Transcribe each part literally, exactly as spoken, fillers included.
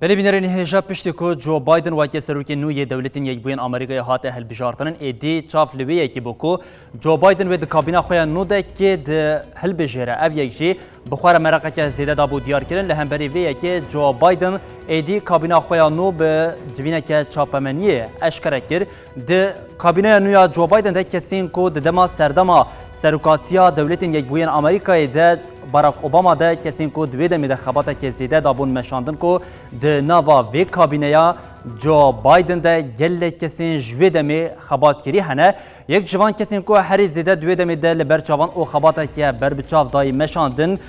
Belê bînerên hêja, piştî ku Joe Biden weke serokê nû yê Dewletên Yekbûyên Amerîkayê hate hilbijartin, êdî çav li wê yekê bû ku Joe Biden wê di kabîna xwe ya nû de kê di hilbijêre. Ev yek jî bi xwe re meraqeke zêde dabû diyarkirin. Li hemberî vê yekê Joe Biden êdî kabîna xwe ya nû bi civîneke çapemeniyê eşkere kir. Di kabîneya nû ya Joe Biden de kesên ku di dema serdema serokatiya Dewletên Yekbûyên Amerîkayê de Barack Obama de kesên ku di wê demê de xebateke zêde dabûn meşandin ku di nava vê kabîneya Joe Biden de gelek kesên ji wê demê xebatkirî hene. Yek ji van kesên ku herî zêde di wê demê de li ber çavan û xebateke berbiçav dayî meşandin,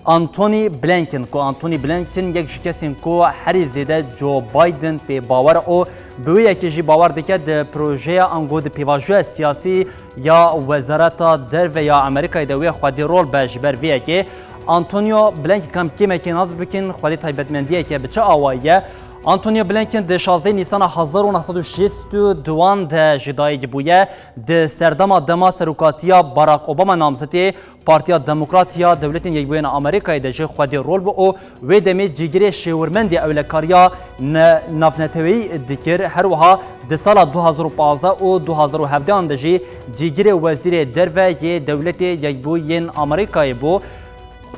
Antony Blinken, ku Antony Blinken yek ji kesên ku herî zêde Joe Biden pê bawer û bi wê yekê jî bawer dike di projeya ango di pêvajoya siyasî ya Wezareta Derve ya Amerîkayê de wê xwedî rol be ji ber vê yekê. Antonio Blinken, kam kêmekê nas bikin, xwedî taybetmendiyeke bi çi awayî ye? Antonio Blinken di şazdeh Nîsana hezar û neh sed û şêst û duan de ji dayik bûye. Di serdema dema serokatiya Barack Obama namzetê Partiya Demokrat ya Dewletên Yekbûyên Amerîkayê de jî xwedî rol bû û wê demê cîgirê şêwirmendê ewlekariya ne-, navneteweyî dikir. Her wiha di sala du hazar û pazdeh û du hazar û hevdeh an de jî cîgirê wezîrê derve yê Dewletê Yekbûyên Amerîkayê bû.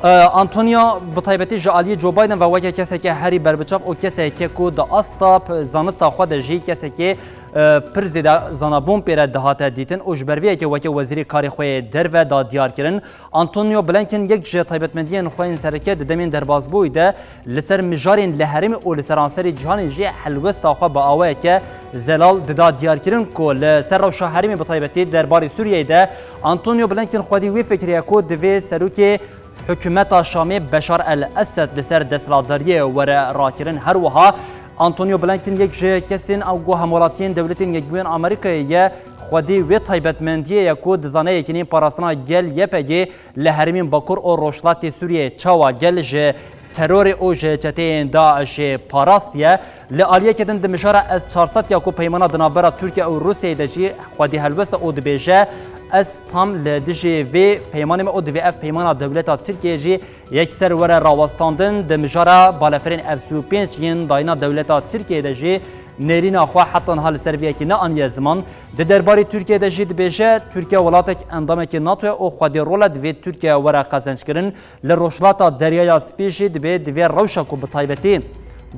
E, Antonio bi taybetî ji aliyê Joe Biden ve weke keseke herî berbiçav û keseke ku di asta p-, zanista xwe de jî kesekê, e, pir zêde zanabûn pê re dihate dîtin û ji ber vê yekê weke wezîrê karê xwe yê derve da diyar kirin. Antonio Blinken yek ji taybetmendiyên xwe yên sereke di demên derbazbûyî de li ser mijarên li herêmê û li seranserê cîhanê jî helwesta xwe bi awayeke zelal dida diyarkirin ku li ser rewşa herêmê bi taybetî derbarê Sûriyeyê de Antonio Blinken xwedî wê fikirê ye ku divê serokê hikûmeta Şamê Beşar el-Esed li ser desthilatdariyê were rakirin. Her wiha Antonio Blinken yek ji kesên ew ku hemwelatiyên Dewletên Yekbûyên Amerîkayê ye, xwedî wê taybetmendiyê ye ku dizane yekîneyên parastina gel Y P G li herêmên Bakur û Rojhilatê Sûriyeyê çawa gel ji terorê û ji çeteyên DAIŞê parastiye. Li aliyeke din di mijara S çar sed ya ku peymana di navbera Tirkiye û Rûsyayê de jî xwedî helwest e û dibêje, ez tam li dijî vê peymanê me û divê ev peymana dewleta Tirkiyeyê jî yekser were rawestandin. Di mijara balefirên F sî û pênc yên dayîna dewleta Tirkiyeyê de jî nêrîna xwe heta niha li ser vê yekê neaniye ziman. Di derbarê Tirkiyeyê de jî dibêje, Tirkiye welatek endamekî NATO ye û xwedî rol e, divê Tirkiye were qezençkirin. Li Rojhilata Deryaya Spî jî dibê, divê rewşa ku bi taybetî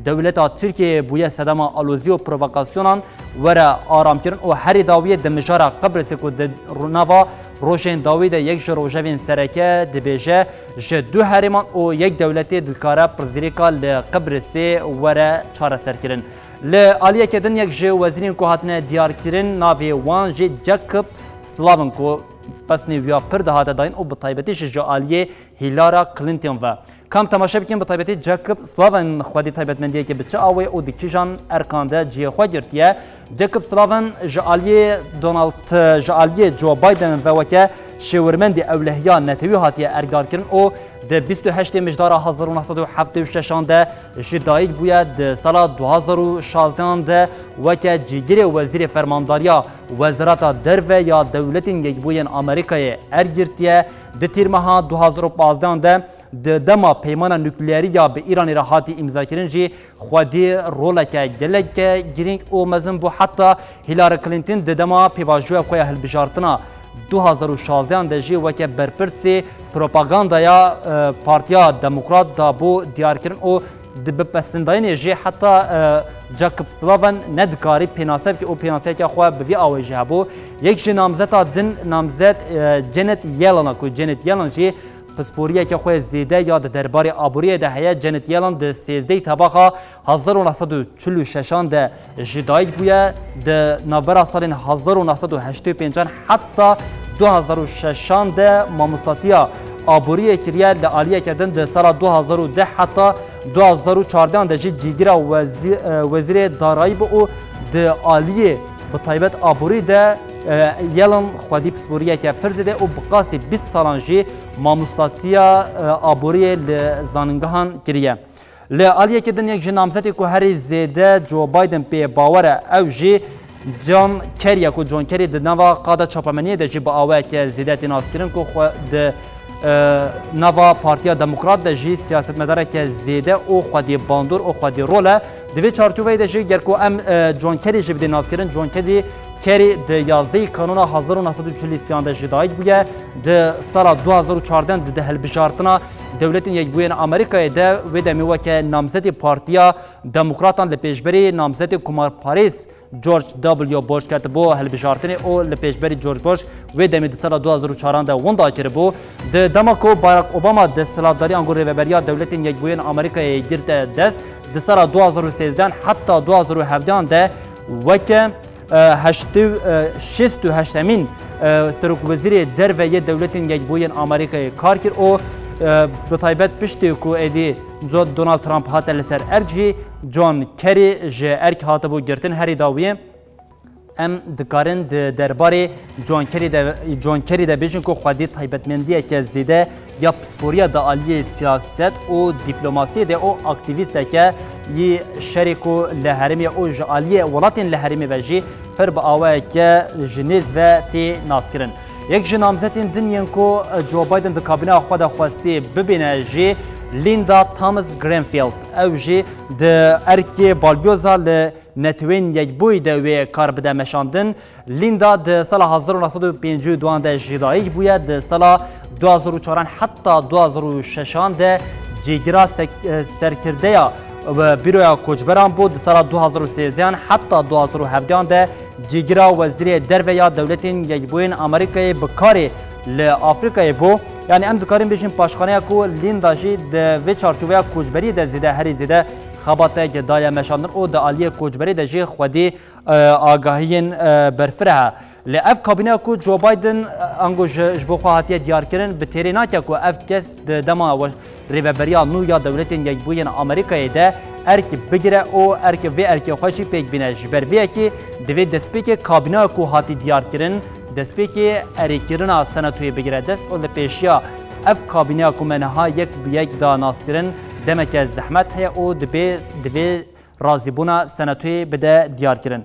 dewleta Tirkiyeyê bûye sedema alozî û provokasyonan were aramkirin û herî dawiyê di mijara Qibrisê ku di nava rojên dawî de yek ji rojevên sereke dibêje, ji du herêman û yek dewletê dikare pirsgirêka li Qibrisê were çareserkirin. Li aliyeke din yek ji wezîrên ku hatine diyarkirin navê wan jî Jacob Slavin ku pesnê wî ya pir dihate dayîn û bi taybetî jî ji aliyê Hillary Clinton ve. Kam temaşe bikin, bi taybetî Jacob Slavin xwedî taybetmendiyeke bi çi awê û di kîjan erkan de cihê xwe girtiye. Jacob Slavin ji aliyê Donald, ji aliyê Joe Biden ve weke şêwirmendê ewlehiya netewî hatiye erkdarkirin û di bîst û heştê Mijdara hezar û neh sed û heftê û şeşan de ji dayik bûye. Di sala du hazar û şazdehan de weke cîgirê wezîrê fermandariya Wezareta Derve ya Dewletên Yekbûyên Amerîkayê erk girtiye. Di tîrmeha du hazar û pazdehan de di dema peymana nukleerî ya bi Îranê re hatî îmzakirin jî xwedî roleke gelek girîng û mezin bû. Heta Hillary Clinton di dema pêvajoya xwe ya hilbijartina du hazar û şazdehan de jî weke berpirsê propagandaya, e, Partiya Demokrat da bû diyarkirin û di bipesindayînê jî heta, e, Jacob Slavin nedikarî pênase bike û pênaseyeke xwe bi vî awê jî hebû. Yek ji namzeta din namzet, e, Janet Yellen e ku Janet Yellen jî pisporiyeke xwe zêde ya di derbarê aboriyê de heye. Janet Yellen di sêzdehê Tebaxa hezar û neh sed û çil û şeşan de ji dayik bûye. Di navbera salên hezar û neh sed û heştê û pêncan heta du hazar û şeşan de mamostatiya aboriyê kiriye. Li aliyeke din di sala du hazar û deh heta du hazar û çardehan de jî cîgira wezî-, e, wezîrê darayî bû û di aliyê bi taybet aborî de, e, Yellen xwedî pisporiyeke pir zêde û bi qasî bîst salan jî mamostatiya, e, aboriyê li zaningehan kiriye. Li aliyeke din yek ji namzetê ku herî zêde Joe Biden pê bawer e, ew jî John Kerry ye ku John Kerry di nava qada çapemeniyê de jî bi awayeke zêde tê naskirin ku xwe di E, nava Partiya Demokrat de jî siyasetmedareke zêde û xwedî bandor û xwedî rol e. Di vê çarçoveyê de jî ger ku em, e, John Kerry jî bidê naskirin, John Kerry, Kerry di yazdehê Kanûna hezar û neh sed û çil û sê de jî dayik bûye. Di sala du hazar û çardeh de di hilbijartina Dewletên Yekbûyên Amerîkayê de wê demê weke namzetê Partiya Demokratan li pêşberî namzetê komarparêz George W. Bush ketibû hilbijartinê û li pêşberî George Bush wê demê di sala du hazar û çaran de winda kiribû. Di dema ku Barack Obama desthilatdarî ango rêveberiya Dewletên Yekbûyên Amerîkayê girte dest, di sala du hazar û sêzdeh heta du hazar û hevdeh de weke, e, heştê, e, şêst û heştemîn, e, serokwezîrê derve yê Dewletên Yekbûyên Amerîkayê kar kir û, e, bi taybet piştî ku êdî Donald Trump hate li ser erk jî, John Kerry ji erk hatibû girtin herî dawiyê. Em dikarin di derbarê John Kerry de, John Kerry de bêjin ku xwedî taybetmendiyeke zêde ya pisporiya di aliyê siyaset û dîplomasiyê de û aktîvîsteke yî şerê ku li herêmê û ji aliyê welatên li herêmê ve jî pir bi awayeke ji nêz ve tê naskirin. Yek ji namzetên din yên ku Joe Biden di kabîneya xwe de xwestî bibîne jî Linda Thomas Greenfield. Ew jî di erkê balyoza li Netewên Yekbûyî de wê kar bide meşandin. Linda di sala hezar û neh sed û pêncî û du de ji dayik bûye, di sala du hazar û çaran heta du hazar û şeşan de cîgira sek-, e, serkirdeya, e, Bîroya Koçberan bû, di sala du hazar û sêzdeh heta du hazar û hevdeh de cîgira Wezîrê Derve ya Dewletên Yekbûyên Amerîkayê bi karê li Afrîkayê bû. Yanî em dikarin bêjin paşxaneya ku Linda jî di vê çarçoveya koçberiyê de zêde, herî zêde xebateke daye meşandin û di aliyê koçberê de jî xwedî, e, agahiyên, e, berfireh e. Lê ev kabîneya ku Joe Biden, e, ango ji, ji bo xwe hatiye diyarkirin, bi têrê nake ku ev kes di dema we-, rêveberiya nû ya Dewletên Yekbûyên Amerîkayê de erk bigire û erk, vê erkê xwe jî pêk bîne. Ji ber vê yekê divê destpêkê kabîneya ku hatî diyarkirin, destpêkê erêkirina senatoyê bigire dest û li pêşiya ev kabîneya ku me niha yek bi yek da naskirin, demeke zehmet heye û dibê, divê razîbûna senatoyê bide diyarkirin.